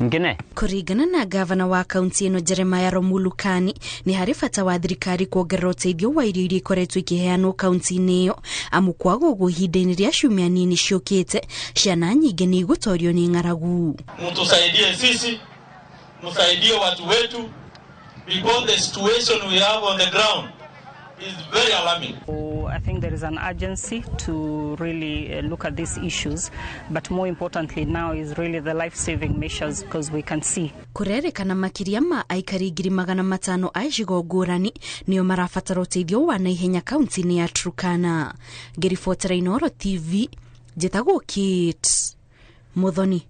Ngine. Kũringana na gavana wa kaunti ĩno Jeremiah Romulukani, nĩ harĩ bata wa thirikari kuongerera ũteithio wa irio iria ikoretwo ikĩheanwo kaunti-inĩ ĩyo, amu kwaga ũguo ihinda-inĩ rĩa ciumia nini ciũkĩte ciana nyingĩ nĩ igũtorio nĩ ng'aragu. Mtusaidie sisi, msaidie watu wetu, because the situation we have on the ground is very alarming. I think there is an urgency to really look at these issues, but more importantly now is really the life-saving measures, because we can see. Kũrerĩkana makĩria ma aikari 500,000 a icigo ngũrani nĩo marabatara ũteithio wa naihenya kaunti-inĩ ya Turkana. Ngĩribotera Inooro TV, njĩtagwo Kate Muthoni.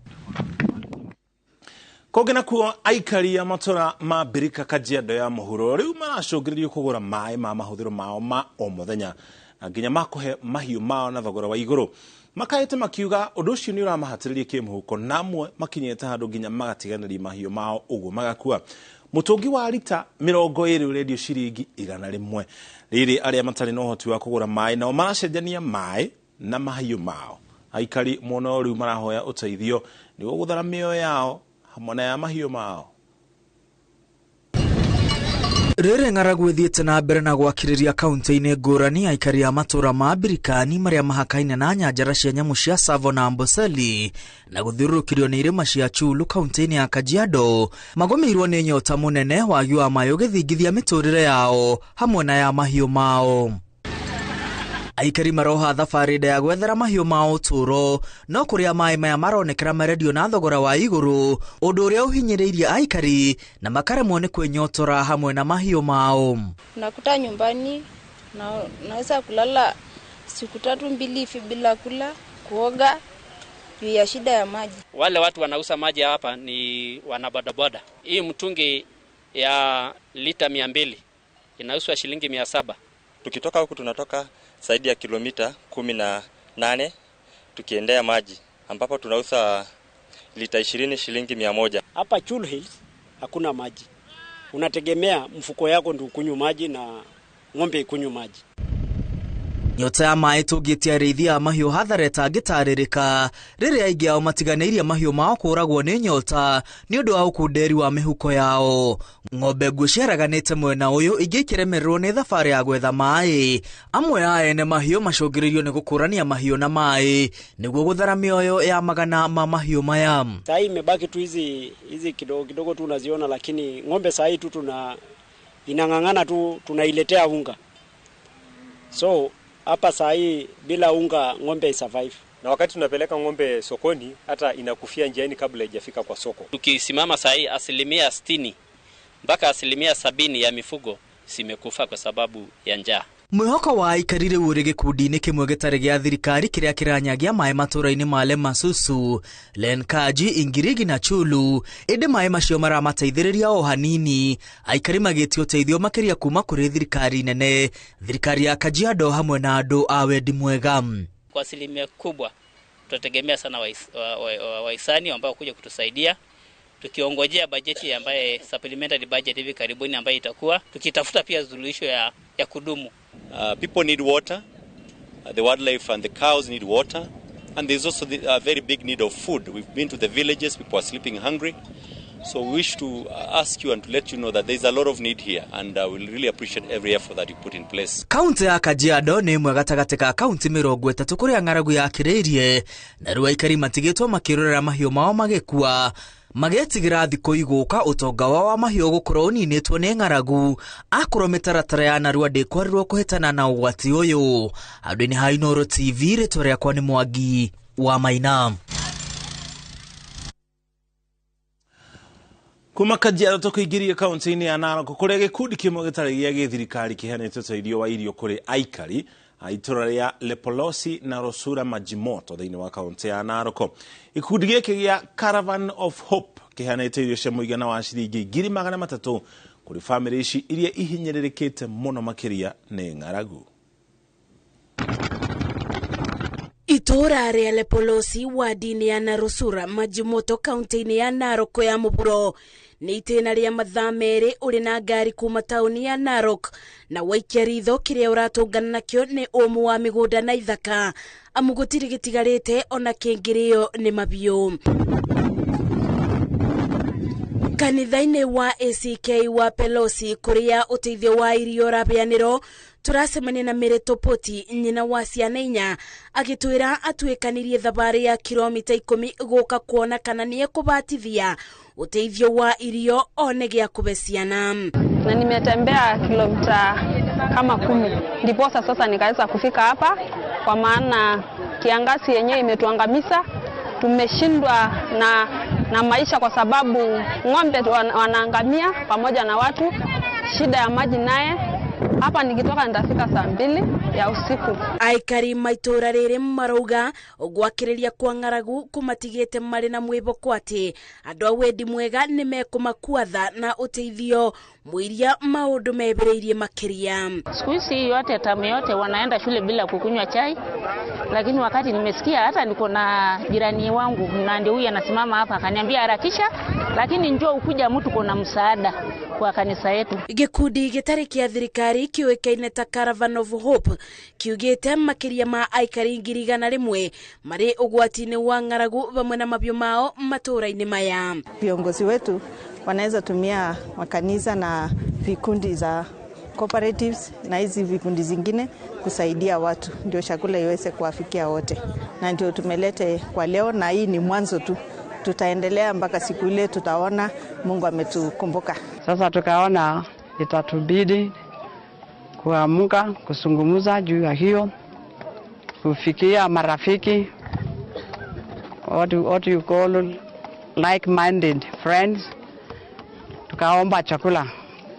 Kũngĩ nakuo aikari a matũra ma Mbirika Kajiado ya mũhuro rĩu maracũngĩrĩrio kũgũra maĩ ma mahũthĩro mao ma o mũthenya na nginya ma kũhe mahiũ mao na thogora wa igũrũ. Makaĩte makiuga ũndũ ũcio nĩ ũramahatĩrĩria kĩmũhuko, na amwe makinyĩte handũ nginya magatiganĩria mahiũ mao ũguo magakua. Mũtũngi wa rita 20 ũrendio ciringi 100. Rĩrĩ arĩa matarĩ na ũhoti wa kũgũra maĩ nao maracenjania maĩ na mahiũ mao. Aikari mwena ũyũ rĩu marahoya ũteithio nĩguo gũthara mĩoyo yao hamwe na ya mahiũ mao. Rĩrĩ ng'aragu ĩthiĩte na mbere na gwakĩrĩria kaunti-inĩ ngũrani, aikari a matũra ma Mbirikani marĩa mahakaine na nyanjara cia nyamũ cia Tsavo na Amboseli na gũthiũrũrũkĩrio nĩ irĩma cia Chulu kaunti-inĩ ya Kajiado magũmĩirwo nĩ nyota mũnene, wagi wa maĩ ũgĩthingithia mĩtũrĩre yao hamwe na ya mahiũ mao. Aikari maroha thabarĩ nda ya gwethera mahiũ mao ũtũũro, no kũrĩa maĩ maya maronekera marendio na thogora wa igũrũ, ũndũ ũrĩa ũhinyĩrĩirie aikari na makaremwo nĩ kwĩnyotora hamwe na mahiũ mao. Unakuta nyumbani na naweza kulala siku 3-2 hivi bila kula, kuoga juu ya shida ya maji. Wale watu wanauza maji hapa ni wanabodaboda. Hii mtungi ya lita 200 inauzwa shilingi 700. Tukitoka huku tunatoka zaidi ya kilomita 18 tukiendea maji, ambapo tunauza lita 20 shilingi 100. Hapa Chulu Hills hakuna maji. Unategemea mfuko yako ndio ukunywe maji na ng'ombe ikunywe maji. Nyota ya maĩ tũngĩtia arĩithi a mahiũ hathara ĩtangĩtarĩrĩka rĩrĩa aingĩ ao matiganĩirie mahiũ mao kũragwo nĩ nyota nĩ ũndũ wa ũkunderi wa mĩhuko yao. Ng'ombe nguo ciaraganĩte mwena ũyũ ingĩ ikĩremererwo nĩ thabarĩ ya gwetha maĩ. Amwe a ene mahiũ macũngĩrĩirio nĩ gũkũrania mahiũ na maĩ nĩguo gũthara mĩoyo ya magana ma mahiũ maya. Saa hii imebaki tu hizi kidogo kidogo tu unaziona, lakini ng'ombe saa hii tu tuna inang'ang'ana tu, tunailetea unga. So hapa saa hii bila unga ng'ombe isurvive. Na wakati tunapeleka ng'ombe sokoni hata inakufia njiani kabla haijafika kwa soko. Tukisimama saa hii 60% mpaka 70% ya mifugo zimekufa kwa sababu ya njaa. Mwĩhoko wa aikari rĩu ũrĩ gĩkundi-inĩ kĩmwe gĩtarĩ gĩa thirikari kĩrĩa kĩranyagia maĩ matũra-inĩ ma Lemasusu, Lenkaji, Ingirigi na Chulu, ĩndĩ maĩ macio maramateithĩrĩria o hanini, aikari magĩtia ũteithio makĩria kuma kũrĩ thirikari nene, thirikari ya Kajiado hamwe na andũ a wendi mwega. Kwa asilimia kubwa tutategemea sana wahisani ambao kuja kutusaidia, tukiongojea bajeti ambaye supplementary budget hivi karibuni ambayo itakuwa, tukitafuta pia suluhisho ya kudumu. People need water, the wildlife and the cows need water, and there's also a very big need of food. We've been to the villages, people are sleeping hungry. So we wish to ask you and to let you know that there's a lot of need here, and we'll really appreciate every effort that you put in place. Kaunti ya Kajiado nĩ ĩmwe gatagatĩ ka kaunti 30 kũrĩa ng'aragu yakĩrĩirie, na rĩu aikari matigĩtwo makĩrorera mahiũ mao magĩkua, magetigĩra thikũ igũka ũtonga wao wa mahiũ gũkorwo ũninĩtwo nĩ ng'aragu, akorwo mĩtaratara ya narua ndĩkwarirwo kũhĩtana na ũgwati ũyũ. Handũ-inĩ ha Inooro TV, rĩtwa rĩakwa nĩ Mwangi wa Maina. Kuma Kajiado tũkĩingĩria kaunti-inĩ ya Narok kũrĩa gĩkundi kĩmwe gĩtarĩ gĩa gĩthirikari kĩheanĩte ũteithio wa irio kũrĩ aikari a itũra rĩa Lepolosi na Rosura Majimoto thĩinĩ wa kaunti ya Narok. Gĩkundi gĩkĩ gĩa Caravan of Hope kĩheanĩte irio cia mũigana wa ciringi 300,000 kũrĩ bamĩrĩ ici iria ihinyĩrĩrĩkĩte mũno makĩria nĩ ng'aragu. Itũra rĩa Lepolosi wadi-inĩ ya Narusura Majimoto kaunti-inĩ ya Narok ya mũhuro nĩ itĩna rĩa mathaa merĩ ũrĩ na ngari kuma taũni ya Narok, na waikia ritho kĩrĩa ũratũngana nakĩo nĩ ũmũ wa mĩgũnda na ithaka, amu gũtirĩ gĩtigarĩte ona kĩngĩrĩo nĩ mabiũ. Kanitha-inĩ wa ACK wa Pelosi kuria uteithio wa irio ũraheanĩrwo turacemania na Mary Topoti nyina wa ciana inya agĩtwĩra atuĩkanirie thabarĩ ya kilomita 10 gũka kuona kana nĩekũbatithia uteithio wa irio one gĩa kũbe ciana. Na nimetembea kilomita kama 10 ndiposa sasa nikaweza kufika hapa, kwa maana kiangazi yenyewe imetuangamiza. Tumeshindwa na maisha kwa sababu ng'ombe wanaangamia pamoja na watu, shida ya maji naye. Hapa nikitoka nitafika saa 2 ya usiku. Aikari maitura riri marauga gwakiriria kwa ng'aragu kumatigite mari na mwiboko ati andu a wendi mwega nimekumakuatha na uteithio mwiria maundu mebereirie makiria. Siku hizi yote tamu yote wanaenda shule bila kukunywa chai, lakini wakati nimesikia hata niko na jirani wangu na ndio huyu anasimama hapa akaniambia harakisha, lakini njoo ukuja mtu kuna msaada kwa kanisa yetu. Gikundi gitari kia thirikari kiuikaine ta Caravan of Hope kiugite makiria ma aikari 100,000 mari ugwati-ini wa ng'aragu vamwe na mabio mao matura-ini maya. Viongozi wetu wanaweza tumia makanisa na vikundi za cooperatives na hizi vikundi zingine kusaidia watu ndio chakula iweze kuwafikia wote, na ndio tumelete kwa leo, na hii ni mwanzo tu, tutaendelea mpaka siku ile tutaona Mungu ametukumbuka. Sasa tukaona itatubidi kuamka kusungumuza juu ya hiyo, kufikia marafiki, what you call like-minded friends, tukaomba chakula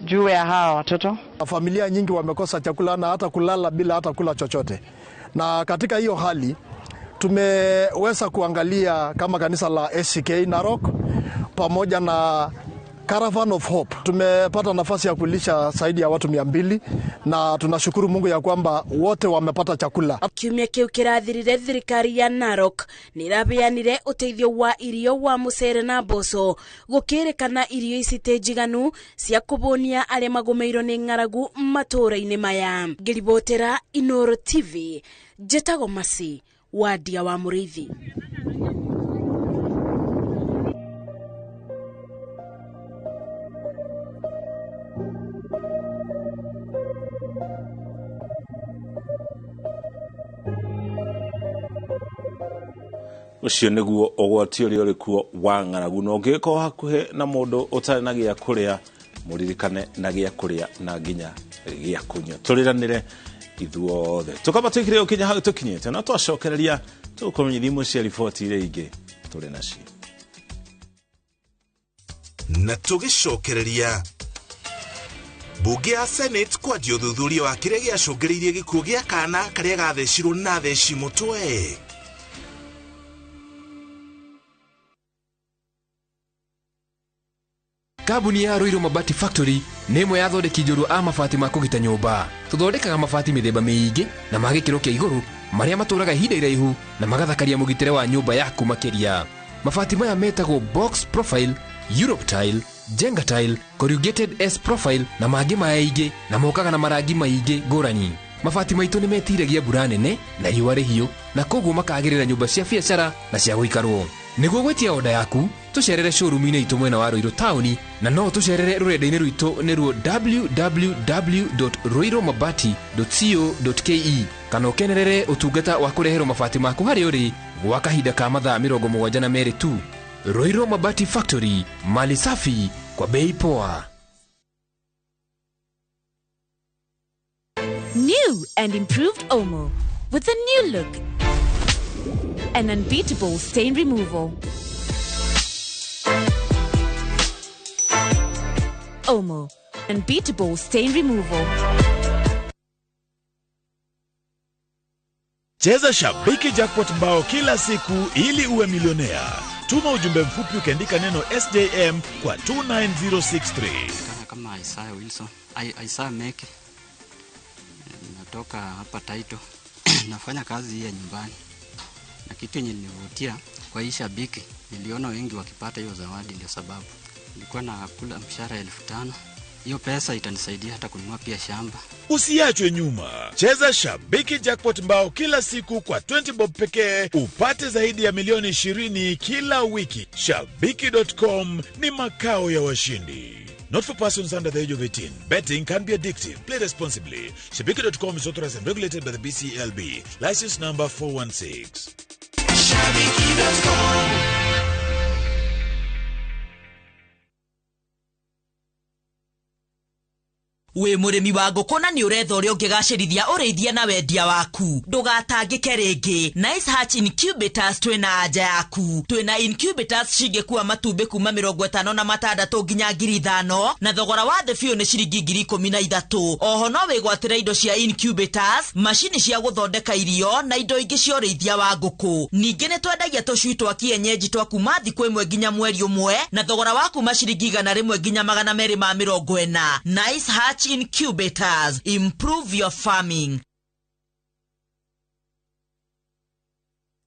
juu ya hawa watoto. Familia nyingi wamekosa chakula na hata kulala bila hata kula chochote. Na katika hiyo hali tumeweza kuangalia kama kanisa la ACK Narok pamoja na Caravan of Hope. Tumepata nafasi ya kulisha zaidi ya watu 200 na tunashukuru Mungu ya kwamba wote wamepata chakula. Kiumia kiu kirathirire thirikari ya Narok nirabeanire uteithio wa irio wa mucere na mboco gukirikana irio ici ti njiganu cia kubunia aria magumiirwo ni ng'aragu matura-ini maya. Ngiribotera Inoro TV, njĩtagwo Masi Wadia wa Mũrĩithi. Ucio niguo ũgwati ũrĩa ũrĩ kuo wa ng'aragu, na ũngĩgĩkorwo hakuhĩ na mũndũ ũtarĩ na gĩa kũrĩa mũririkane na gĩa kũrĩa na nginya gĩa kũnyua. Tũrĩranĩre ithuothe tũkamba twĩkire ũkinya hau tũkinyĩte, na twacokereria tũkũmenyithia imwe cia riboti iria ingĩ tũrĩ nacio. Na tũgĩcokereria Bunge ya Senate kwanjia ũthuthuria wa kĩrĩa gĩacũngĩrĩirie gĩkuũ gĩa kana karĩa gathecirwo na theci mũtwe. Kambuni ya Ruiru Mabati Factory nĩ ĩmwe ya athondeki njorua a mabati ma kũgita nyũmba. Tũthondekaga mabati mĩthemba mĩingĩ na ma gĩkĩro kĩa igũrũ marĩa matũraga ihinda iraihu na magathakaria mũgitĩre wa nyũmba yaku makĩria. Mabati maya metagwo box profile, Europe tile, Jenga tile, corrugated S profile na mangĩ maingĩ, na mokaga na marangi maingĩ ngũrani. Mabati maitũ nĩ metiragia mbura nene na riũa rĩhiũ, na koguo makagĩrĩra nyũmba cia biacara na cia gũikarwo. Nĩguo gwĩtia oda yaku, tũcerere showroom-inĩ itũ mwena wa Ruiru taũni, na no tũcerere rũrenda-inĩ rwitũ nĩruo www.ruirumabati.co.ke, kana ũkenerere ũtungata wa kũreherwo mabati maku harĩa ũrĩ gwa kahinda ka mathaa 72 tu. Ruiru Mabati Factory, mali safi kwa bei poa. New and improved Omo with a new look and unbeatable stain removal. Omo, unbeatable stain removal. Cheza Shabiki Jackpot mbao kila siku ili uwe milionea. Tuma ujumbe mfupi ukiandika neno SJM kwa 29063. Kama Isaiah Wilson, Isaiah Meke. Natoka hapa Taito. Nafanya kazi ya nyumbani. Na kitu yenye nilivutia kwa hii Shabiki, niliona wengi wakipata hiyo zawadi, ndio sababu. Nilikuwa na kula mshahara 5,000 Hiyo pesa itanisaidia hata kununua pia shamba. Usiachwe nyuma. Cheza Shabiki Jackpot mbao kila siku kwa 20 bob pekee upate zaidi ya milioni 20 kila wiki. Shabiki.com ni makao ya washindi. Not for persons under the age of 18. Betting can be addictive. Play responsibly. Shabiki.com is authorized and regulated by the BCLB. License number 416. Shabiki.com. Wĩ mũrĩmi wa ngũkũ na nĩ ũretha ũrĩa ũngĩgacĩrithia ũrĩithia na wendia waku, ndũgatangĩke rĩngĩ. Nice Hatch Incubators twĩna anja yaku. Twĩna incubators cingĩkua matumbĩ kuma 56 nginya 5,000 na thogora wa thĩ biũ nĩ ciringi 13,000. Oho no wĩgwatĩre indo cia incubators, macini cia gũthondeka irio na indo ingĩ cia ũrĩithia wa ngũkũ. Ningĩ nĩ twendagia tũcui twa kienyeji twa kuma thikũ 1 nginya mweri 1 na thogora wa kuma ciringi 100 nginya 240. Nice Hatch Incubators, improve your farming.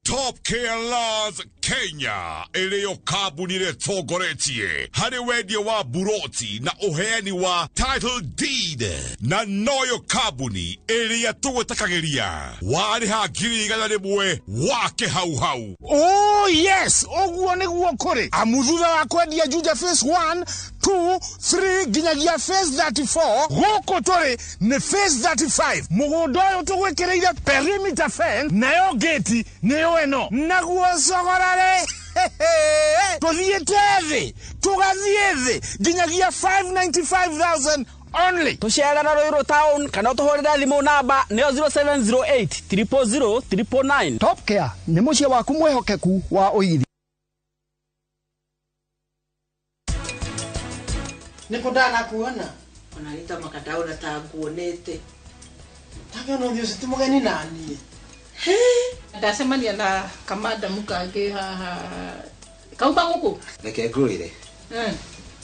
Top Care Laws Kenya iliyo kambuni ĩrĩa harĩ wendia wa buroti na ũheani wa title deed na noyo kambuni ĩrĩa tũgũtakagĩria warĩha 100,000 wake hau hau. Oh yes, ũguo nĩguo kũrĩ amu thutha wa kwendia Juja phase 1 2 3 nginyagia phase 34 gũkũ tũrĩ nĩ phase 35. Mũgũnda ũyũ tũgwĩkĩrĩire perimeter fence nayo gate nĩyo ĩno naguo cogorare tuthiĩte thĩ tũgathiĩ thĩ nginyagia 595,000 only. Tũcerera Ruiru town kana ũtũhũrĩre thimũ namba nĩyo 0708 000 999. Top Care nĩ mũciĩ waku mwĩhokeku wa ũithi. Nĩkũ ndanakuona ona rita makandaona ta nguonete takiona ũthiũ ũcio ti mũgeni naniĩ. Ndacemania na kamadamu kangĩ haha kauma gũkũ. Reke ngwĩre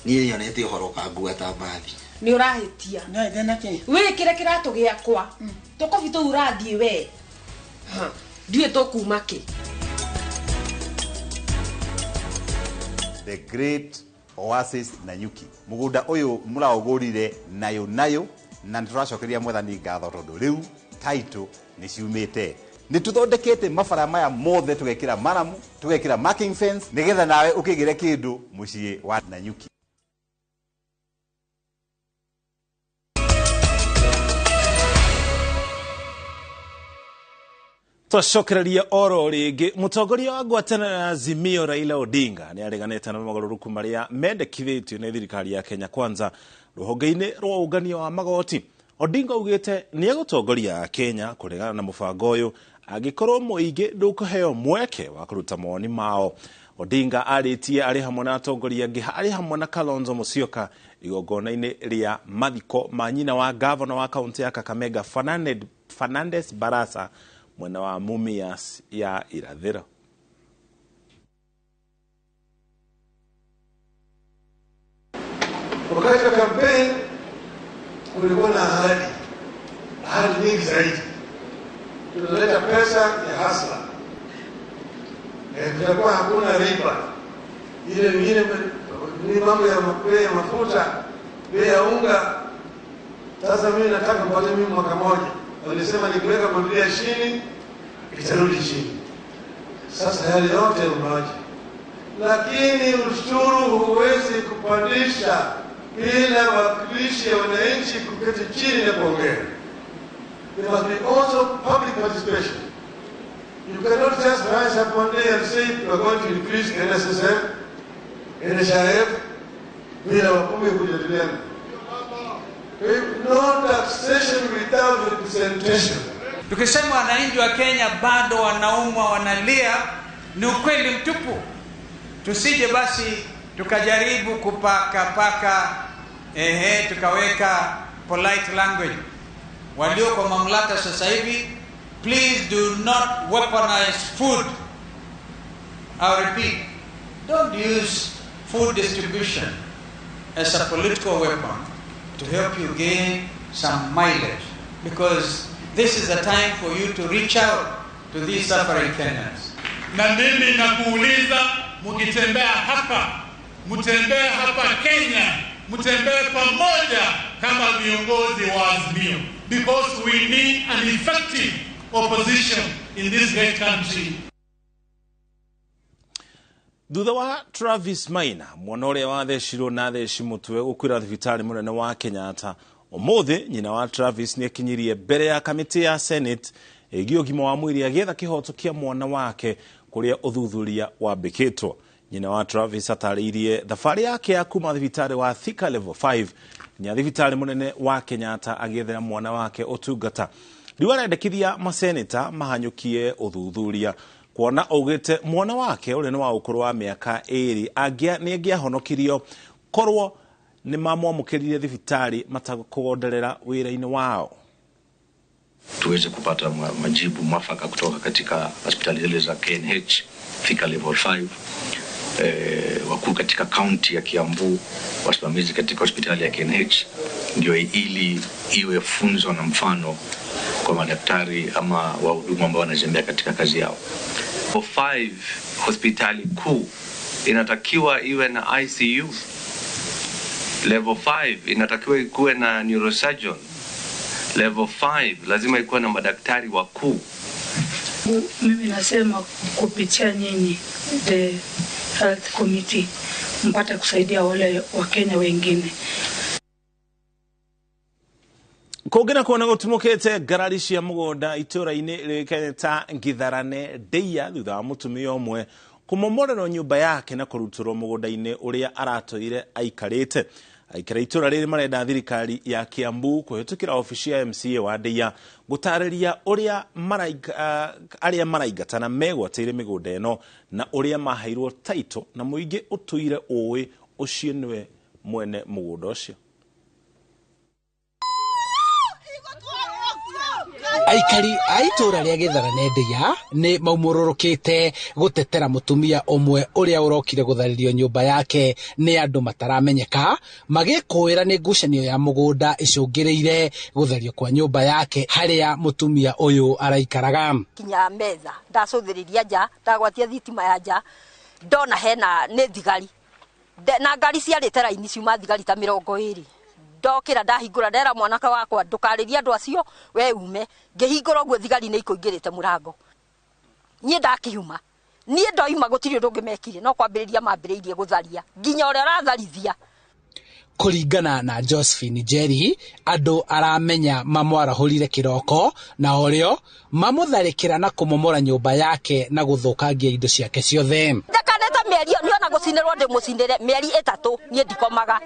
niĩ nyonete ũhoro ũkangua ta mbathi. Nĩ ũrahĩtia. Wĩkĩre kĩratũ gĩakwa tũkobi tũu ũrathiĩ we ndiũĩ tũkuma kĩ. The Great Oasis Nanyuki mũgũnda ũyũ mũraũgũrire nayo nayo na nĩtũracokeria mwathani ngatho tondũ rĩu title nĩ ciumĩte. Nĩ tũthondekete mabara maya mothe tũgekĩra maramu tũgekĩra marking fence nĩgetha nawe ũkĩgĩre kĩndũ mũciĩ wa Nanyuki. Twacokereria oro rĩngĩ mũtongoria wa ngwatanĩro ya Azimio Raila Odinga nĩ areganĩte na mogarũrũku marĩa mendekithĩtio nĩ thirikari ya Kenya Kwanza rũhonge-inĩ rwa ũngania wa magoti. Odinga augĩte nĩ egũtongoria Kenya kũregana na mũbango ũyũ angĩkorwo mũingĩ ndũkũheo mweke wa kũruta mawoni mao. Odinga arĩtie arĩ hamwe na atongoria angĩ arĩ hamwe na Kalonzo Musyoka igongona-inĩ rĩa mathiko ma nyina wa gavana wa kaunti ya Kakamega Fernandes Barasa mwena wa Mumias ya Irathĩro. Wakati wa kampeni kulikuwa na ahadi nyingi zaidi. Tunaleta pesa ya hasla, kutakuwa hakuna riba. Ile nyingine ni mambo ya bei ya mafuta, bei ya unga. Sasa mimi nataka mpate mimi mwaka moja. Walisema nikiweka Biblia chini itarudi chini. Sasa yale yote umaji, lakini ushuru huwezi kupandisha bila wakilishi wananchi kuketi chini na kuongea. There must be also public participation. You cannot just rise up one day and say we are going to increase NSSF, NHIF bila wabunge kujadiliana. No taxation without representation. Tukisema wananchi wa Kenya bado wanaumwa, wanalia, ni ukweli mtupu. Tusije basi tukajaribu kupaka paka, tukaweka polite language. Walio kwa mamlaka sasa hivi, please do not weaponize food. I repeat, don't use food distribution as a political weapon to help you gain some mileage, because this is a time for you to reach out to these suffering Kenyans. Na mimi nakuuliza, mkitembea hapa, mtembee hapa Kenya, mtembee pamoja kama viongozi wa Azimio, because we need an effective opposition in this great country. Thutha wa Travis Maina, mwana ũrĩa wathecirwo na theci mũtwe gũkuĩra thibitarĩ mũnene wa Kenyatta, ũmũthĩ nyina wa Travis nĩakinyirie mbere ya kamĩtĩ ya Senate ĩgiĩ ũgima wa mwĩrĩ agĩetha kĩhoto kĩa mwana wake kũrĩa ũthuthuria wambĩkĩtwo. Nyina wa Travis atarĩirie thabarĩ yake ya kuma thibitarĩ wa Thika Level 5 nginya thibitarĩ mũnene wa Kenyatta agĩethera mwana wake ũtungata. Rĩu arendekithia maseneta mahanyũkie ũthuthuria kuona augĩte mwana wake ũrĩa nĩ wa ũkũrũ wa mĩaka 2 nĩ angĩahonokirio korwo nĩ mamwamũkĩrire thibitarĩ matakũgonderera wĩra-inĩ wao. Tuweze kupata majibu mwafaka kutoka katika hospitali zile za KNH Thika Level 5, wakuu katika kaunti ya Kiambu, wasimamizi katika hospitali ya KNH, ndio ili iwe funzo na mfano kwa madaktari ama wahudumu ambao wanazembea katika kazi yao. Level 5 hospitali kuu inatakiwa iwe na ICU. Level 5 inatakiwa ikuwe na neurosurgeon. Level 5 lazima ikuwe na madaktari wakuu. Mimi nasema kupitia nyinyi the health committee mpate kusaidia wale Wakenya wengine. Kũngĩ nakuo nĩ gũtumũkĩte ngarari cia mũgũnda itũũra-inĩ rĩũĩkaine ta Ngitharane Ndeia thutha wa mũtumia ũmwe kũmomorerwo nyũmba yake na kũrutũrwo mũgũnda-inĩ ũrĩa aratũire aikarĩte. Aikari itũũra rĩrĩ marenda thirikari ya Kiambu kũhĩtũkĩra obici ya MCA wa Ndeia gũtarĩria ũrĩa arĩa maraingatana megwatĩire mĩgũnda ĩno na ũrĩa maheirwo taito na mũingĩ ũtũire ũĩ ũcio nĩwe mwene mũgũnda ũcio. Aikari a itũũra rĩa Gĩtharane Ndeia nĩ maumũrũrũkĩte gũtetera mũtumia ũmwe ũrĩa ũrokire gũtharĩrio nyũmba yake nĩ andũ mataramenyeka, magĩkũĩra nĩ ngucanio ya mũgũnda ĩcũngĩrĩire gũthario kwa nyũmba yake harĩa mũtumia ũyũ araikaraga. Kinya metha ndacũthĩrĩria nja, ndagwatia thitima ya nja, ndona hena nĩ thigari na ngari ciarĩte raini ciuma thigari ta 20. Ndokĩra ndahingũra ndera mwanake wakwa ndũkarĩrie andũ acio we ume, ngĩhingũra ũguo thigari nĩ ikũingĩrĩte mũrango. Niĩ ndakiuma, niĩ ndoima gũtirĩ ũndũ ũngĩ mekire no kwambĩrĩria mambĩrĩirie gũtharia nginya ũrĩa ũratharithia. Kũringana na Josephine Njeri, andũ aramenya mamwarahũrire kĩroko na orĩo mamũtharĩkĩra na kũmomora nyũmba yake na gũthũkangia indo ciake ciothe. Njakanĩte mĩeri niĩ ona gũcinĩrwo ndĩmũcinĩre mĩeri 3 niĩ ndikomaga.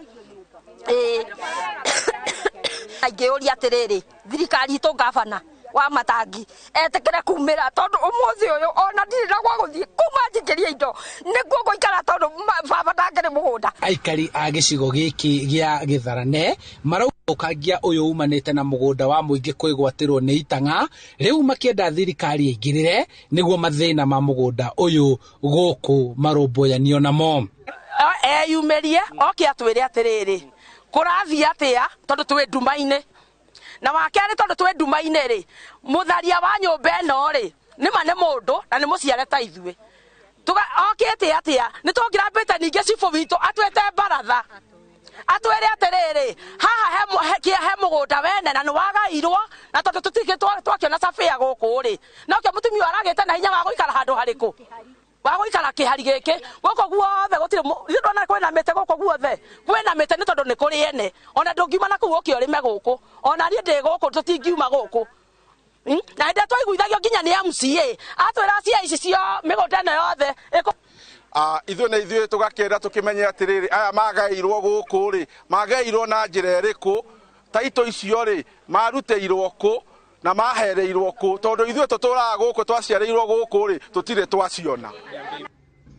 Ingĩũria atĩrĩrĩ, thirikari itũ gavana wa Matangi etĩkĩre kumĩra tondũ ũmũthĩ ũyũ ona ndirĩ na gwa gũthiĩ kuma njikĩrie indo nĩkuo ngũikara tondũ baba ndangĩrĩ mũgũnda. Aikari a gĩcigo gĩkĩ gĩa Gĩtharane maraũkangia ũyũ umanĩte na mũgũnda wa mũingĩ kwĩgwatĩrwo nĩ itang'a, rĩu makĩenda thirikari ĩingĩrĩre nĩguo mathĩna ma mũgũnda ũyũ gũkũ marũmbũyanio namo. Eyumĩrie oke atwĩre atĩrĩrĩ, kũrathiĩ atĩa tondũ twĩ nduma-inĩ, na wa kerĩ tondũ twĩ nduma-inĩ rĩ, mũtharia wa nyũmba ĩno rĩ nĩma nĩ mũndũ na nĩ mũciare ta ithuĩ, okĩte atĩa nĩ tũngĩrambĩte ningĩ cibũ witũ atwĩte baratha atwĩre atĩrĩrĩ, haha he mũgũnda wene na nĩ wagairwo na tondũ tũtikĩ twakĩona cabĩa gũkũ rĩ, nokĩo mũtumia aragĩte na hinya wa gũikara handũ harĩkũ wa gũikara kĩhari gĩkĩ gũkũ guothe gũtirĩ ndona kwĩna mĩtĩ gũkũ guothe kwĩna mĩtĩ nĩ tondũ nĩ kũrĩ ene ona ndũngiuma na kũu ũke ũrĩme gũkũ ona niĩ ndĩ gũkũ tũtingiuma gũkũ. Na hĩndĩ ĩrĩa twaiguithagio nginya nĩ MCA atwĩra cia ici cio mĩgũnda ĩno yothe ithuĩ na ithuĩ tũgakĩenda tũkĩmenye atĩrĩrĩ, aya magaĩirwo gũkũ rĩ magaĩirwo na njĩra ĩrĩkũ, taito icio rĩ marutĩirwo kũ na mahereirwo kũ, tondũ ithuĩ tũtũraga gũkũ twaciarĩirwo gũkũ rĩ tũtirĩ twaciona.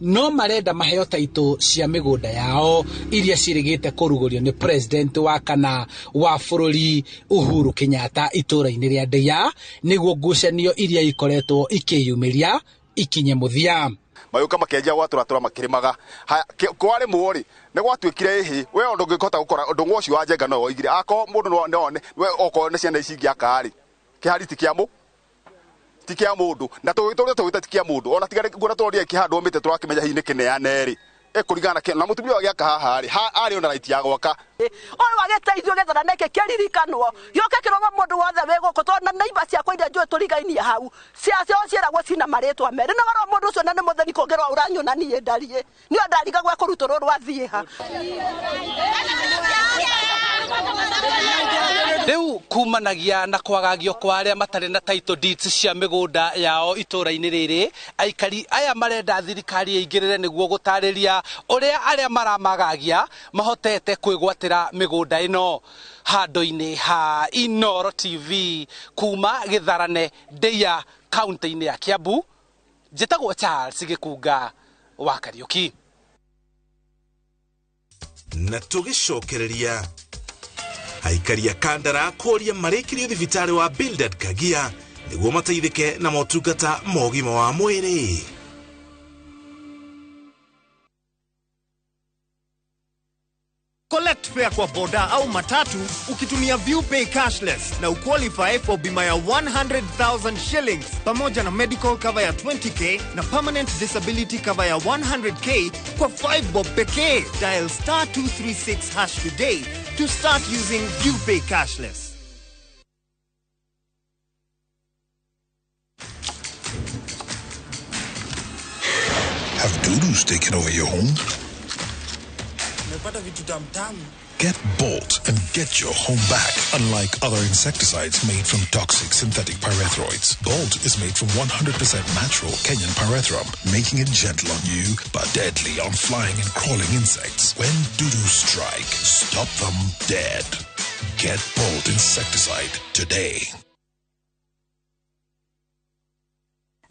No marenda maheo taito cia mĩgũnda yao iria cirĩgĩte kũrugũrio nĩ president wa kana wa bũrũri Uhuru Kenyatta itũũra-inĩ rĩa Ndeia nĩguo ngucanio iria ikoretwo ikĩyumĩria ikinye mũthia. Mayũka makĩanjia gwatũratũra makĩrĩmaga kwarĩmwo rĩ nĩ gwatuĩkire ĩhĩ we ũndũ ũngĩhota gũkora ũndũ ũcio wa Njenga no woigire akorwo mũndũ no one we okorwo nĩ ciana ici ingĩaka rĩ kĩhari ti kĩa ti kĩa mũndũ na tũgĩtũrĩa tũgĩte ti kĩa mũndũ ona tiga nguona tũronire kĩhandwo mĩtĩ tũrakĩmenya hihi nĩ kĩneane rĩ Ĩkũringana na na mũtumia ũyũ agĩaka haha rĩ, arĩ ona right ya gwaka. Ũyũ agĩteithio gĩthana nĩkĩ kĩririkanwo gĩũke kĩrogo mũndũ wothe wĩ gũkũ, tondũ na neighbor ciakwa iria njũĩ tũrigainie hau ciacio ciĩragwo cina marĩtwa merĩ, na warora mũndũ ũcio na nĩ mũtheni kũngĩrwo ũranyona niĩ ndariĩ niĩ ndarigagwo ekũrutũrwo rwathiĩ ha. Rĩu kumanagia na kwagagio kwa arĩa matarĩ na title deeds cia mĩgũnda yao itũũra-inĩ rĩrĩ, aikari aya marenda thirikari ĩingĩrĩre nĩguo gũtarĩria ũrĩa arĩa maramagagia mahotete kwĩgwatĩra mĩgũnda ĩno. Handũ-inĩ ha Inooro TV kuma Gĩtharane, Ndeia, kaunti-inĩ ya Kiambu, njĩtagwo Charles Gĩkunga wa Kariũki. Na tũgĩcokereria aikari a Kandara kũria marĩkĩrio thibitarĩ wa Bildad Kagia nĩguo mateithĩke na motungata ma ũgima wa mwĩrĩ. Collect fare kwa boda au matatu ukitumia ViewPay cashless na uqualify for bima ya 100,000 shillings pamoja na medical cover ya 20K na permanent disability cover ya 100K kwa 5 bob pekee. Dial star 236 hash today to start using ViewPay cashless. Have dudus taken over your home? Nimepata vitu tamtamu. Get Bolt and get your home back. Unlike other insecticides made from toxic synthetic pyrethroids, Bolt is made from 100% natural Kenyan pyrethrum, making it gentle on you but deadly on flying and crawling insects. When dudus strike, stop them dead. Get Bolt insecticide today.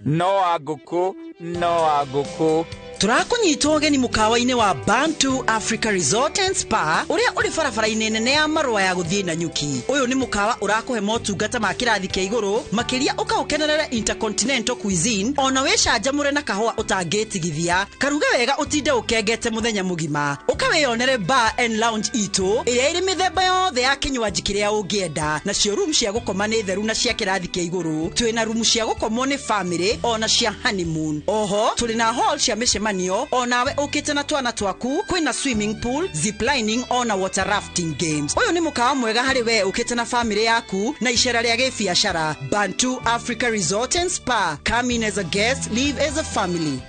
No agũkũ, no agũkũ. Tũrakũnyita ũgeni mũkawa-inĩ wa Bantu Africa Resort and Spa ũrĩa ũrĩ barabara-inĩ nene ya marũa ya gũthiĩ Nanyuki. Ũyũ nĩ mũkawa ũrakũhe motungata ma kĩrathi kĩa igũrũ, makĩria ũkaũkenerere intercontinental cuisine, ona wĩcanjamũre na kahũa ũtangĩtigithia. Karuge wega ũtinde ũkengete mũthenya mũgima. Ũkawĩyonere bar and lounge itũ ĩrĩa ĩrĩ mĩthemba yothe ya kĩnywanji kĩrĩa ũngĩenda, nacio room cia gũkoma nĩ theru na cia kĩrathi kĩa igũrũ. Twĩna rumu cia gũkomwo nĩ family ona cia honeymoon. Oho tũrĩ na hall cia mĩcemanio, onawe ũkĩte na twana twaku, kwĩna swimming pool, ziplining ona water rafting games. Ũyũ nĩ mũkawa mwega harĩ we ũkĩte na family yaku na icera rĩa gĩbiacara. Bantu Africa Resort and Spa. Come in as a guest, leave as a family.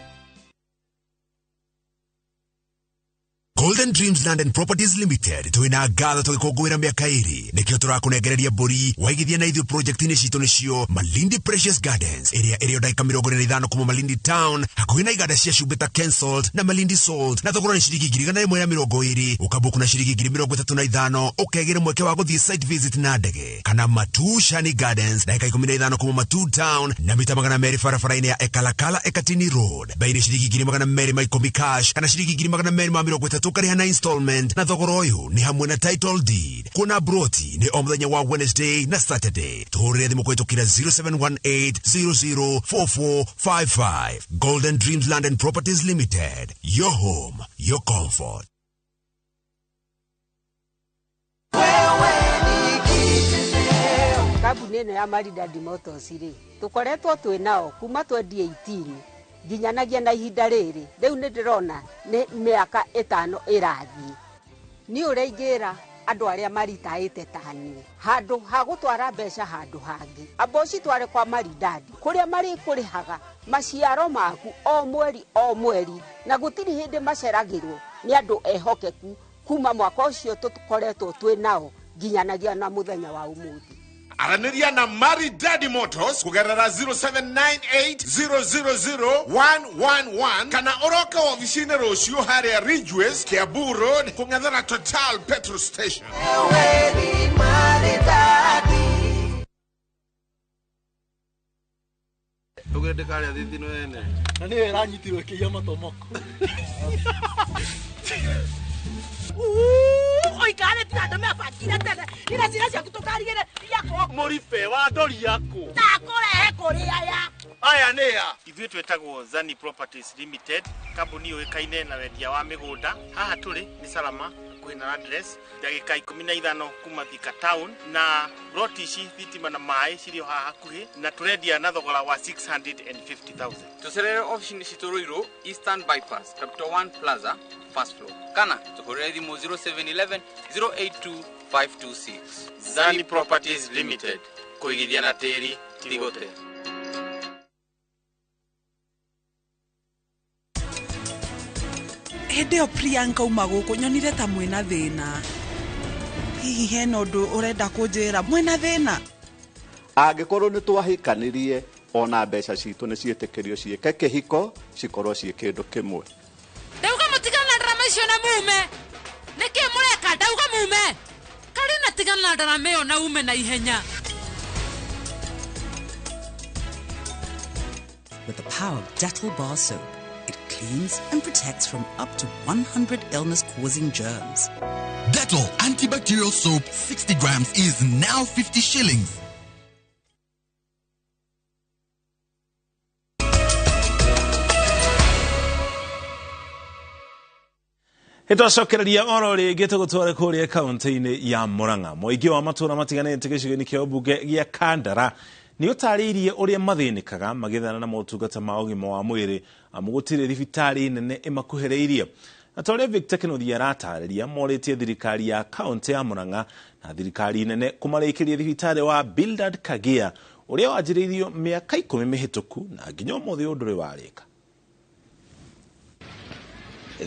Golden Dreams Land and Properties Limited twina ngatho tũgĩkũngũĩra mĩaka 2, nĩkĩo tũrakũnengereria mbũri waigithia na ithuĩ project-inĩ citũ nĩcio Malindi Precious Gardens ĩrĩa ĩrĩ o ndagĩka 45 kuma Malindi Town, hakuhĩ na iganda cia cumbĩ ta Kensalt na Malindi Salt, na thogora nĩ ciringi 120,000, ũkabuku na ciringi 35,000, ũkegĩra mweke wa gũthiĩ site visit na ndege. Kana Matu Shani Gardens ndagĩka 15 kuma Matu Town na mita 200 barabara-inĩ ya Ekalakala Ekatini Road, bei nĩ ciringi 210,000 cash kana ciringi 230,000 ũkarĩha na installment, na thogora ũyũ nĩ hamwe na title deed. Kuona broti nĩ o mũthenya wa Wednesday na Saturday. Tũhũrĩre thimũ kũhĩtũkĩra 0718004455. Golden Dreams Land and Properties Limited, your home, your comfort. Kambuni ĩno ya Maridadi Motors rĩ, tũkoretwo twĩ nao kuma 2018 nginyanagia na ihinda rĩrĩ. Rĩu nĩ ndĩrona nĩ mĩaka 5 ĩrathiĩ. Niĩ ũrĩa ingĩra andũ arĩa maritaĩte ta niĩ, handũ ha gũtwara mbeca handũ hangĩ, amba ũcitware kwa Maridadi kũrĩa marĩkũrĩhaga maciaro maku o mweri o mweri, na gũtirĩ hĩndĩ maceragĩrwo nĩ andũ ehokeku kuma mwaka ũcio tũkoretwo twĩ nao nginyanagia na mũthenya wa ũmũthĩ. Aranĩria na Maridadi Motors kũgerera 0798000111 kana ũroke wabici-inĩ rũciũ harĩa Ridgeways, Kiambu Road, kũng'ethera Total petrol station. Ũgende karĩa thithino ene. Na nĩyo ĩranyitirwo ĩkĩiya matomoko. Oikare tira andũ mebangire tene ira ciana ciaku tũkarigĩre yakwa Mũribe wa ndori yaku ndakũrehe kũrĩ aya aya nĩ a ithuĩ twĩtagwo Zani Properties Limited, kambuni yũĩkaine na wendia wa mĩgũnda. Haha tũrĩ nĩ Salama hakuhĩ na address ndagĩka 15 kuma Thika town, na ploti ici thitima na maĩ cirĩ o haha hakuhĩ, na tũrendia na thogora wa 650,000. Tũcerere ofici-inĩ citũ Ruiru, Eastern Bypass, Capital One Plaza, first floor, kana tũhũrĩre thimũ 0711 082 526. Zani Properties Limited, kũigithia na tĩri ti gũte. Hĩndĩ ĩyo Priyanka uma gũkũ nyonire ta mwĩna thĩna. Hihi hena ũndũ ũrenda kũnjĩra mwĩna thĩna? Angĩkorwo nĩ twahikanirie ona mbeca citũ nĩ ciĩtĩkĩrio ciĩke kĩhiko cikorwo ciĩ kĩndũ kĩmwe. Ndauga mũtigane na ndarama icio na mume. Nĩkĩ mũreka? Ndauga mume. Karina tigana na ndarama ĩyo na ume na ihenya. With the power of Dettol bar soap, it cleans and protects from up to 100 illness-causing germs. Dettol antibacterial soap 60 grams is now 50 shillings. Nĩtwacokereria oro rĩngĩ tũgũtware kũrĩa kaunti-inĩ ya Murang'a. Mũingĩ wa matũũra matiganĩte gĩcigo-inĩ kĩa ũmbunge gĩa Kandara nĩ ũtarĩirie ũrĩa mathĩnĩkaga magĩthana na motungata ma ũgima wa mwĩrĩ amu gũtirĩ thibitarĩ nene ĩmakuhĩrĩirie. Na ta ũrĩa Victor Kĩnuthia aratarĩria, morĩtie thirikari ya kaunti ya Murang'a na thirikari nene kũmarĩkĩria thibitarĩ wa Bildad Kagia ũrĩa wanjĩrĩirio mĩaka 10 mĩhĩtũku na nginya ũmũthĩ ũyũ ndũrĩ warĩka.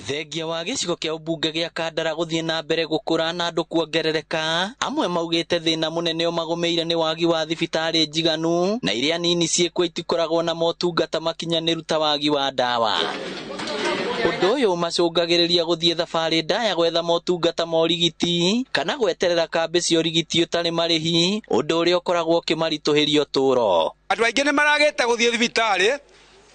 Thengia wa gĩcigo kĩa ũmbunge gĩa Kandara gũthiĩ na mbere gũkũra na andũ kuongerereka, amwe maugĩte thĩna mũnene ũmagũmĩire nĩ wagi wa thibitarĩ njiganu na iria nini ciĩkuo itikoragwo na motungata makinyanĩru ta wagi wa ndawa. Ũndũ ũyũ ũmacũngagĩrĩria gũthiĩ thabarĩ ndaya gwetha motungata ma ũrigiti kana gweterera kambĩ cia ũrigiti ũtarĩ marĩhi, ũndũ ũrĩa ũkoragwo ũkĩmaritũhĩria ũtũũro. Andũ aingĩ nĩ maragĩte gũthiĩ thibitarĩ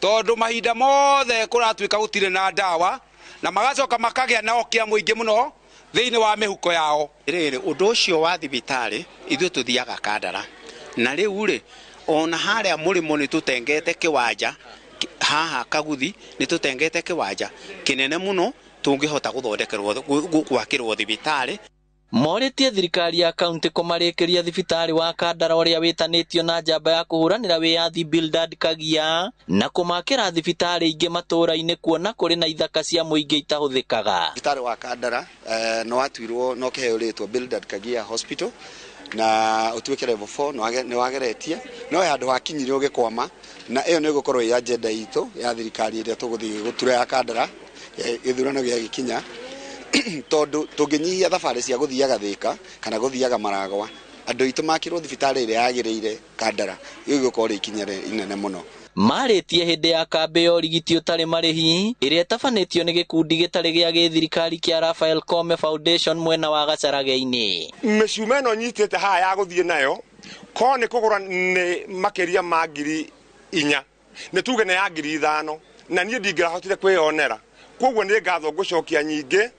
tondũ mahinda mothe kũratuĩka gũtirĩ na ndawa, na magacoka makagĩa na ũkĩa mũingĩ mũno thĩinĩ wa mĩhuko yao. Rĩrĩ ũndũ ũcio wa thibitarĩ ithuĩ tũthiaga Kandara, na rĩu rĩ ona harĩa mũrĩmo nĩ tũtengete kĩwanja haha Kaguthi, nĩ tũtengete kĩwanja kĩnene mũno tũngĩhota gũthondekerwo gwakĩrwo thibitarĩ. Morĩtie thirikari ya kaunti kũmarĩkĩria thibitarĩ wa Kandara ũrĩa wĩtanĩtio na njamba ya kũhũranĩra wĩyathi Bildad Kagia na kũmakĩra thibitarĩ ingĩ matũũra-inĩ kuona kũrĩ na ithaka cia mũingĩ itahũthĩkaga. Thibitarĩ wa Kandara no watuirwo no kĩheo rĩtwa Bildad Kagia Hospital na ũtuĩke level 4 nĩ wageretie no handũ hakinyire ũgĩkwama, na ĩyo nĩ ĩgũkorwo ĩ agenda itũ ya thirikari ĩrĩa tũgũthiĩ gũtura ya Kandara gĩthurano gĩagĩkinya tondu tũngĩnyihia thabarĩ cia gũthiaga Thika kana gũthiaga Maragwa, andũ aitũ makĩrwo thibitarĩ ĩrĩa yagĩrĩire Kandara, ĩyo ĩgũkorwo ikinya inene mũno. Marĩtie hĩndĩ ya kambĩ ya ũrigiti ũtarĩ marĩhi ĩrĩa ĩtabanĩtio nĩ gĩkundi gĩtarĩ gĩa gĩthirikari kĩa Raphael Kome Foundation mwena wa Gacarage-inĩ. Mĩcuma ĩno nyitĩte haha ya gũthiĩ nayo ko nĩ kũgũra nĩ makĩria ma 4,000, nĩ tuge nĩ ya 5,000, na niĩ ndingĩrahotire kwĩyonera, koguo nĩ ngatho ngũcokia nyingĩ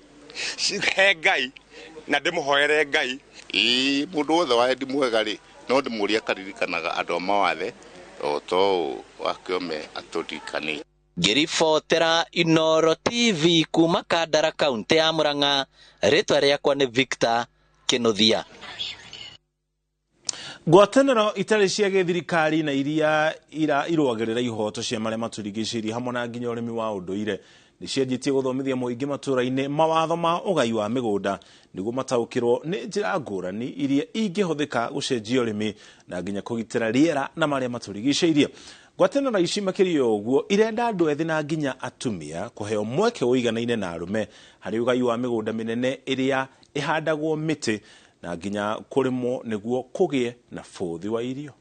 he Ngai na ndĩmũhoere Ngai. Ĩĩ mũndũ wothe wa wendi mwega rĩ no ndĩmũrie akaririkanaga andũ a mawathe o ta ũũ Wakĩome atũririkanĩte. Ngĩribotera Inooro TV kuma Kandara kaunti ya Murang'a, rĩtwa rĩakwa nĩ Victor Kĩnuthia. Ngwatanĩro itarĩ cia gĩthirikari na iria irũagĩrĩra ihoto cia marĩa matũrigicĩirie hamwe na nginya ũrĩmi wa ũndũire nĩ cianjĩtie gũthomithia mũingĩ matũũra-inĩ mawatho ma ũgai wa mĩgũnda nĩguo mataũkĩrwo nĩ njĩra ngũrani iria ingĩhũthĩka gũcenjia ũrĩmi na nginya kũgitĩra rĩera na marĩa matũrigicĩirie. Ngwatanĩro ici makĩria ũguo irenda andũ ethĩ na nginya atumia kũheo mweke ũiganaine na arũme harĩ ũgai wa mĩgũnda mĩnene ĩrĩa ĩhandagwo mĩtĩ na nginya kũrĩmwo nĩguo kũgĩe na bũthi wa irio.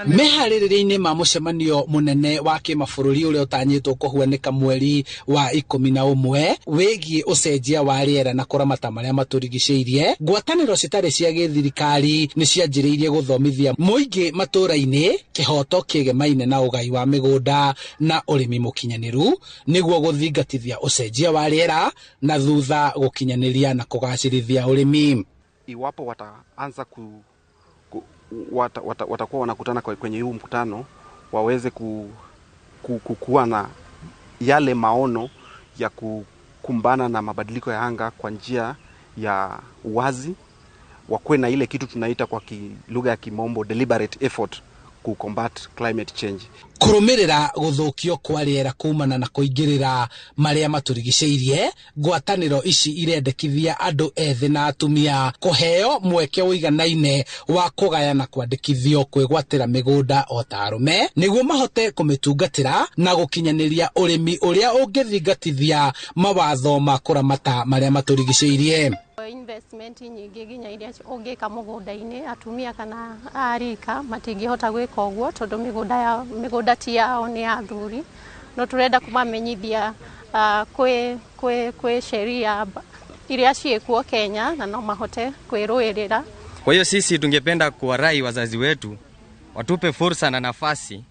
Meharĩrĩria-inĩ ma mũcemanio mũnene wa kĩmabũrũri ũrĩa ũtanyĩtwo kũhuanĩka mweri wa 11 wĩgiĩ ũcenjia wa rĩera na kũramata marĩa matũrigicĩirie, ngwatanĩro citarĩ cia gĩthirikari nĩ cianjĩrĩirie gũthomithia mũingĩ matũũra-inĩ kĩhoto kĩgemaine na ũgai wa mĩgũnda na ũrĩmi mũkinyanĩru nĩguo gũthingatithia ũcenjia wa rĩera na thutha gũkinyanĩria na kũgacĩrithia ũrĩmi. Iwapo wataanza watakuwa wanakutana kwenye huu mkutano, waweze kuwa na yale maono ya kukumbana na mabadiliko ya anga kwa njia ya uwazi, wakuwe na ile kitu tunaita kwa lugha ya Kimombo deliberate effort ku combat climate change. Kũrũmĩrĩra gũthũkio kwa rĩera kumana na kũingĩrĩra marĩa matũrigicĩirie, ngwatanĩro ici irendekithia andũ ethĩ na atumia kũheo mweke ũiganaine wa kũgaya na kwandĩkithio kwĩgwatĩra mĩgũnda o ta arũme nĩguo mahote kũmĩtungatĩra na gũkinyanĩria ũrĩmi ũrĩa ũngĩthingatithia mawatho ma kũramata marĩa matũrigicĩirie. Investment nyingĩ nginya iria ũngĩka mũgũnda-inĩ atumia kana arika matingĩhota gwĩka ũguo tondũ mĩgũnda ti yao, nĩ ya athuri. No tũrenda kũmamenyithia kwĩ sheria iria ciĩkuo Kenya na no mahote kwĩrũĩrĩra. Kwa hiyo sisi tungependa kuwarai wazazi wetu watupe fursa na nafasi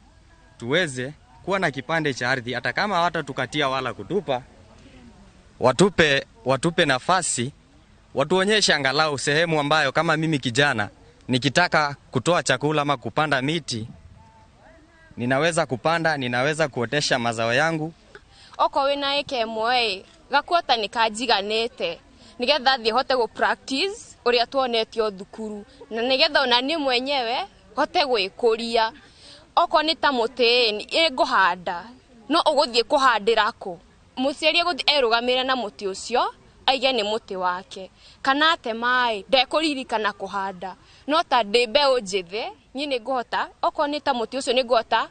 tuweze kuwa na kipande cha ardhi, hata kama hawatatukatia wala kutupa, watupe nafasi, watuonyeshe angalau sehemu ambayo kama mimi kijana nikitaka kutoa chakula ama kupanda miti ninaweza kupanda, ninaweza kuotesha mazao yangu. Oko wina eke mwe gakuota nikajiganete nigetha thie hote go practice uria tuonetio thukuru na nigetha ona ni mwenyewe hote gwikuria. Oko ni ta muti ni nguhanda no uguthie kuhandira ku muciari aguthie erugamire na muti ucio aige ni muti wake kana ate mai ndekuririkana kuhanda no ta ndi mbeu njithi ni ni nguhota oko ni ta muti ucio ni nguhota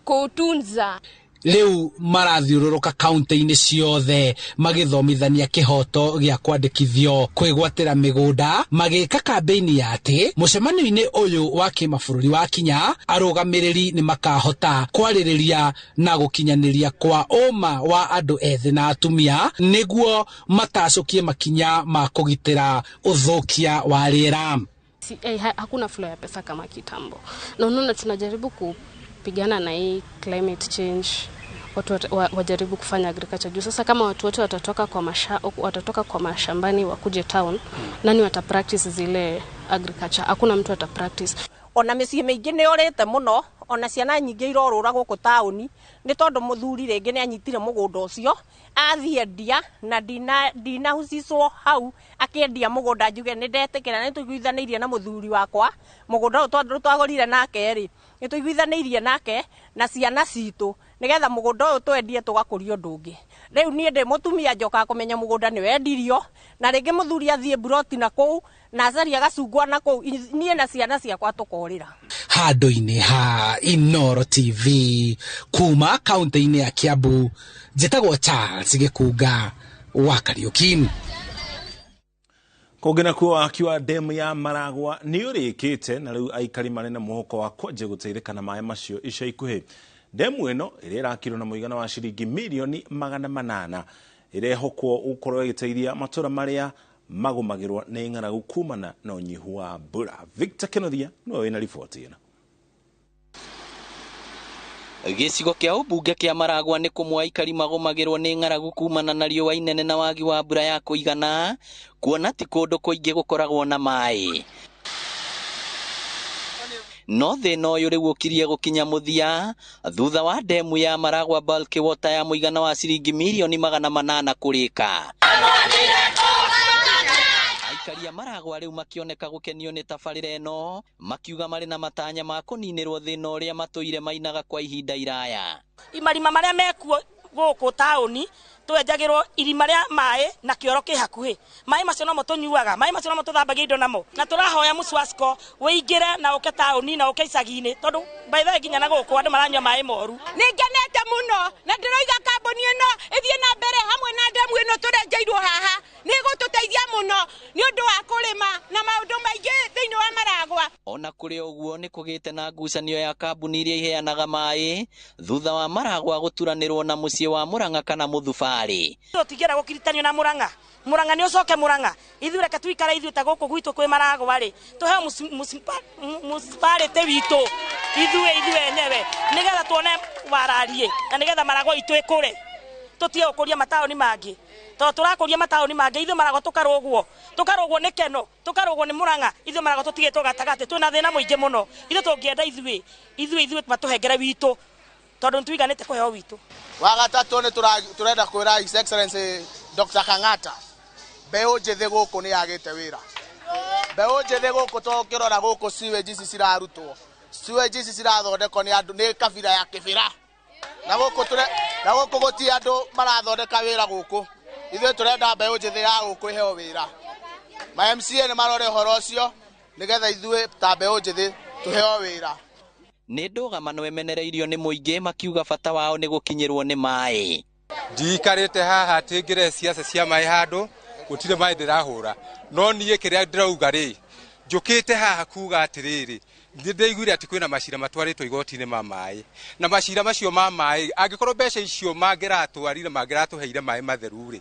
kuutunza. Rĩu marathiũrũrũka kaunti-inĩ ciothe magĩthomithania kĩhoto gĩa kwandĩkithio kwĩgwatĩra mĩgũnda, magĩka kambĩini ya atĩ mũcemanio-inĩ ũyũ wa kĩmabũrũri wa kinya arũgamĩrĩri nĩ makahota kwarĩrĩria na gũkinyanĩria kwa ũma wa andũ ethĩ na atumia nĩguo matacũkie makinya ma kũgitĩra ũthũkia wa rĩera. Hakuna flow ya pesa kama kitambo, na unaona tunajaribu kupigana na hii climate change, watu wajaribu kufanya agriculture juu sasa kama watu wote watatoka kwa mashambani wakuje town, nani wata practice zile agriculture? Hakuna mtu ata practice. Ona mĩciĩ mĩingĩ nĩ yorĩte mũno, ona ciana nyingĩ irorũra gũkũ taũni nĩ tondũ mũthuri rĩngĩ nĩ anyitire mũgũnda ũcio athiĩ endia na ndinahusicwo hau akĩendia mũgũnda njuge nĩ ndetĩkĩra, nĩ tũiguithanĩirie na mũthuri wakwa mũgũnda ũyũ tondũ twagũrire nake rĩ, nĩ tũiguithanĩirie nake na ciana citũ nĩgetha mũgũnda ũyũ twendie tũgakũria ũndũ ũngĩ. Rĩu niĩ ndĩ mũtumia njokaga kũmenya mũgũnda nĩ wendirio na rĩngĩ mũthuri athiĩ mburoti na kũu na acaria gacungwa na kũu, niĩ na ciana ciakwa tũkorĩra. Handũ-inĩ ha Inooro TV kuma kaunti-inĩ ya Kiambu, njĩtagwo Charles Gĩkunga wa Kariuki. Kũngĩ nakuo waki wa demu ya Maragwa nĩ ũrĩkĩte na rĩu aikari marĩ na mwĩhoko wa kwanjia gũteithĩka na maĩ macio ica ikuhĩ. Demu ĩno ĩrĩa ĩrakirwo na mũigana wa ciringi mirioni 800 ĩrehokwo gũkorwo ĩgĩteithia matũra marĩa magũmagĩrwo nĩ ng'aragu kumana na ũnyihu wa mbura. Victor Kenothia nĩwe wĩna riboti ĩno. Gĩcigo kĩa ũmbunge kĩa Maragwa nĩ kũmwe aikari magũmagĩrwo nĩ ng'aragu kumana na riũa inene na wagi wa mbura ya kũigana, kuona ti kũndũ kũingĩ gũkoragwo na maĩ. No thĩna ũyũ rĩu ũkirie gũkinya mũthia thutha wa demu ya Maragwa Bulk Water ya mũigana wa ciringi mirioni 800 kũrĩka. Aikari a Maragwa rĩu makĩoneka gũkenio nĩ tabarĩra ĩno, makiuga marĩ na matanya ma kũninĩrwo thĩna ũrĩa matũire mainaga kwa ihinda iraya. Imarima marĩa mekuo gũkũ taũni twenjagĩrwo irima rĩa maĩ na kĩoro kĩ hakuhĩ. Maĩ macio nomo tũnyuaga, maĩ macio nomo tũthambagia indo namo. Na tũrahoya Muswasco wĩingĩre na ũke taũni na ũke icagi-inĩ tondũ by the way nginya na gũkũ andũ maranyua maĩ moru. Nĩ ngenete mũno na ndĩroiga kambuni ĩno ĩthiĩ na mbere hamwe na ndemu ĩno tũrenjeirwo haha, nĩ ĩgũtũteithia mũno nĩ ũndũ wa kũrĩma na maũndũ maingĩ thĩinĩ wa Maragwa. Ona kũrĩ ũguo nĩ kũgĩte na ngucanio ya kambuni iria iheanaga maĩ thutha wa Maragwa gũturanĩrwo na mũciĩ wa Murang'a kana Mũthubarĩ. Tũtingĩenda gũkiritanio na Murang'a. Murang'a nĩ ũcoke Murang'a. Ithuĩ reke tuikare ithuĩ ta gũkũ gwitũ kwĩ Maragwa rĩ, tũheo municipality witũ ithuĩ enyewe nĩgetha tuone warariĩ na nĩgetha Maragwa itũ ĩkũre. Tũtige gũkũria mataũni mangĩ tondũ tũrakũria mataũni mangĩ ithuĩ Maragwa tũkarũgwo nĩ Keno, tũkarũgwo nĩ Murang'a, ithuĩ Maragwa tũtigĩtwo gatagatĩ, twĩna thĩna mũingĩ mũno. Ithuĩ tũngĩenda ithuĩ matũhengere witũ Tondu nituiganite kuheo witu. Wa gatatu ni turenda kwira His Excellency Dr. Kang'ata, mbeũ njĩthĩ gũkũ nĩ yagĩte wĩra. Mbeũ njĩthĩ gũkũ tũkĩrora gũkũ sewage ici cirarutwo, sewage ici cirathondekwo nĩ andũ nĩ kabira ya Kĩbĩra, na gũkũ tũre na gũkũ gũtirĩ andũ marathondeka wĩra gũkũ. Ithuĩ tũrenda mbeũ njĩthĩ ya gũkũ ĩheo wĩra. Ma MCA nĩ marore ũhoro ũcio nĩgetha ithuĩ ta mbeũ njĩthĩ tũheo wĩra. Nĩ ndũgamano ĩmenereirio nĩ mũingĩ makiuga bata wao nĩ gũkinyĩrwo nĩ maĩ. Ndiikarĩte haha atĩ ngĩre ciaca cia maĩ handũ gũtirĩ maĩ ndĩrahũra, no niĩ kĩrĩa ndĩrauga rĩ, njũkĩte haha kuga atĩrĩrĩ, nĩ ndĩiguire atĩ kwĩna macira matwarĩtwo igoti-inĩ ma maĩ, na macira macio ma maĩ angĩkorwo mbeca icio mangĩratwarire mangĩratũheire maĩ matheru rĩ,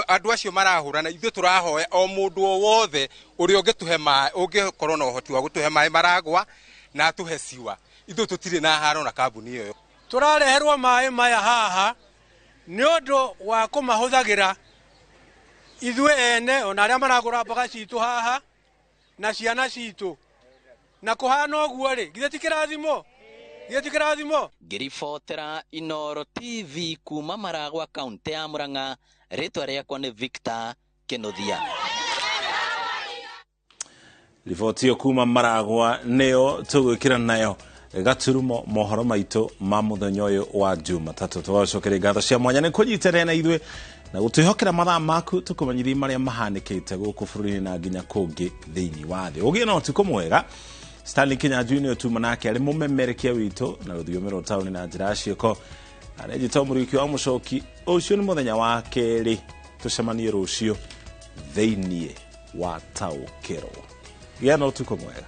andũ acio marahũrana, ithuĩ tũrahoya o mũndũ o wothe ũrĩa ũngĩtũhe maĩ, ũngĩkorwo na ũhoti wa gũtũhe maĩ maragwa na atũhe ciwa, ithuĩ tũtirĩ na haro na kambuni ĩyo. Tũrareherwo maĩ maya haha nĩ ũndũ wa kũmahũthagĩra ithuĩ ene ona arĩa maragũra mboga citũ haha na ciana citũ, na kũhana ũguo rĩ, githĩ ti kĩrathimo? Githĩ ti kĩrathimo? Ngĩribotera Inooro TV kuma Maragwa, kaunti ya Murang'a, rĩtwa rĩakwa nĩ Victor Kĩnuthia. Riboti ĩyo kuma Maragwa nĩyo tũgwĩkĩra nayo gaturumo mohoro maitũ ma mũthenya ũyũ wa Jumatatũ. Tũgacokeria ngatho cia mwanya nĩ kũnyitanĩra na ithuĩ na gũtwĩhokera mathaa maku tũkũmenyithie marĩa mahanĩkĩte gũkũ bũrũri-inĩ na nginya kũngĩ thĩinĩ wa thĩ. Ũgĩe na ũtukũ mwega. Stanley Kinyanjui nĩwe tuma nake arĩ mũmemerekia witũ na rũthiomi rwa taũni na njĩra ya ciĩko. Arĩ Mũriũki wa Mũcoki. Ũcio nĩ mũthenya wa kerĩ, tũcemanie rũciũ thĩinĩ wa Taũkĩrwo. Gĩa na ũtukũ mwega.